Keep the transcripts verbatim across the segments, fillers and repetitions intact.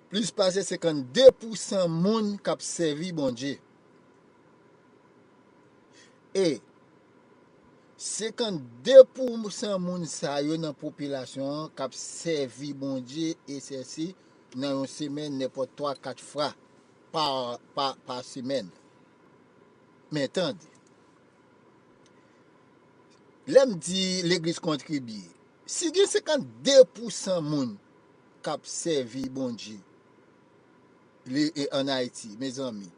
Plis pase senkannde pousan moun k ap sèvi Bondye. E senkannde pousan moun sa yo nan popilasyon an k ap sèvi Bondye e sèsi nan yon semèn nenpòt twa, kat fwa pa, pa, pa semèn. Men tande, lè m di legliz kontribye, si gen senkannde pousan moun k ap sèvi Bondye, li, e, ann Ayiti, mezanmi,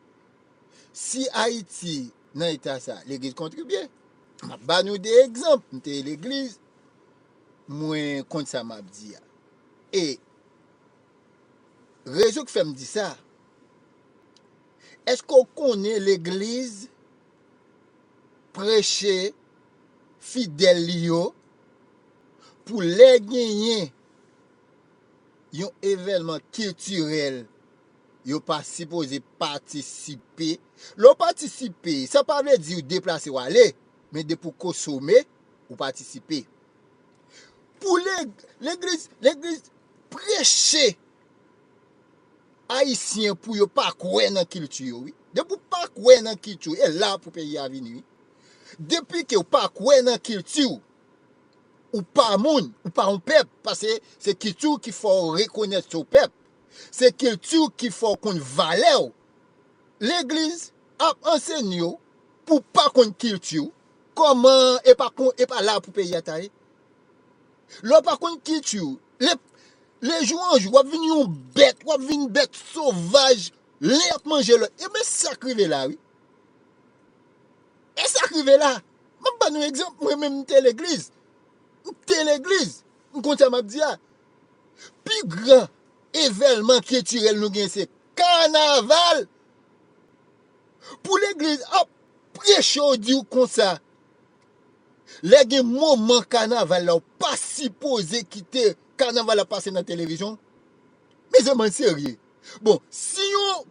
si Ayiti nan eta sa, legliz kontribye. M ap ba nou de egzanp. M te legliz, mwen konn sa m ap di a. E rezon k fè m di sa, èske w konnen legliz preche fidèl li yo pou lè genyen yon evènman kiltirèl, yo pa sipoze patisipe? Lè w patisipe, sa pa vle di w deplase w ale, men depi w konsome, ou patisipe. Pou le-, legliz, legliz preche Ayisyen pou yo pa kwè nan kilti yo, wi. Depi w pa kwè nan kilti w, e la pou peyi a vini, wi. Depi ke w pa kwè nan kilti w, ou pa moun, ou pa yon pèp, paske se kilti w ki fè w rekonèt se w pèp. Se kilti w ki fè w konn valè w. Legliz ap ansenye w pou w pa konn kilti w, kòman e pa kon, e pa la pou peyi a ta ye. Lè w pa konn kilti w, le, le jou an jou, w ap vin yon bèt, w ap vin bèt sovaj, len ap manje lòt. Ebyen, sa k rive la, wi. E sa k rive la. M ap ba nou egzanp, mwen menm m te legliz. M te legliz. M konn sa m ap di a. Pi gran evènman kiltirèl nou gen se kanaval. Pou legliz ap preche w di w konsa, lè gen moman kanaval la, w pa sipoze kite kanaval la pase nan televizyon. Mezanmi, serye. Bon, si yon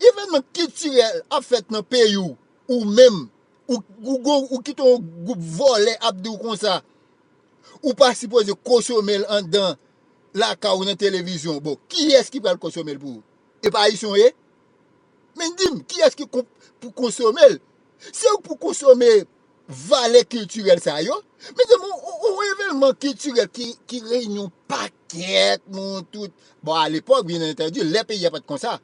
evènman kiltirèl ap fèt nan peyi w, ou menm, ou, ou, ou, ou kite yon gwoup vòlè ap di w konsa, ou pa sipoze konsome l anndan lakay ou nan televizyon. Bon, kiyès ki pral konsome l pou ou? E pa Ayisyen w ye? Men di m, kiyès ki kon-, pou konsome l? Se ou pou konsome valè kiltirèl sa yo. Men se yon, yon, yon evènman kiltirèl ki, ki reyini yon pakèt moun tout. Bon, alepòk, byen antandi, lè peyi a pa t konsa.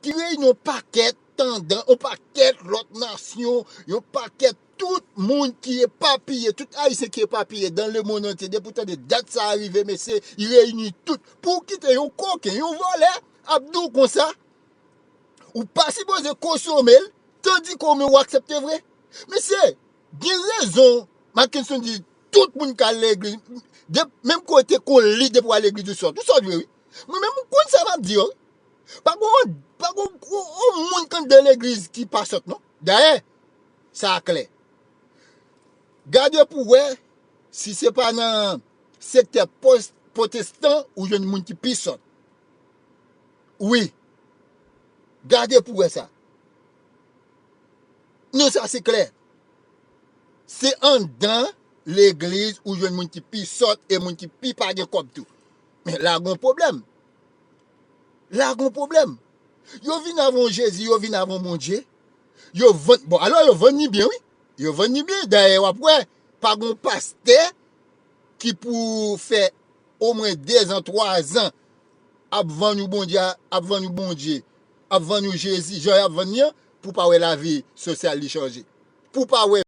Ki reyini yon pakèt tandans, yon pakèt lòt nasyon, yon pakèt tout moun ki epapiye, tout Ayisyen ki epapiye dans le monde entier. Depi w tande dat sa a rive, mesye, li reyini tout. Pou w kite yon koken, yon vòlè, ap di w konsa, ou pa sipoze konsome l, tandike w menm w aksepte vre. Mesye, gen rezon, Mackenson di, tout moun k al legliz, de, menm kote ke w li depi w al legliz ou sòt. Ou sòt vre, wi. Mwen menm, m konn sa m ap di yo, wi. Pa gon, pa gon, gon, gon moun k anndan legliz ki pa sòt, non. Dayè, sa klè. Gade pou wè si se pa nan sektè pos-, pwotestan ou jwenn moun ki pi sòt. Wi. Gade pou wè sa. Non, sa se klè. Se anndan legliz ou jwenn moun ki pi sòt e moun ki pi pa gen kòb tou. Men la gon pwoblèm. La gon pwoblèm. Yo vin avan Jezi, yo vin avan Bondye. Yo vann, bon, alò yo vann ni byen, wi. Yo vann ni byen. Dayè, w ap wè, pa gon pastè ki pou fè omwen dezan, twazan ap vann ou Bondye, ap vann ou Bondye, ap vann ou Jezi, jan y ap vann li an, pou pa wè lavi sosyal li chanje. Pou pa wè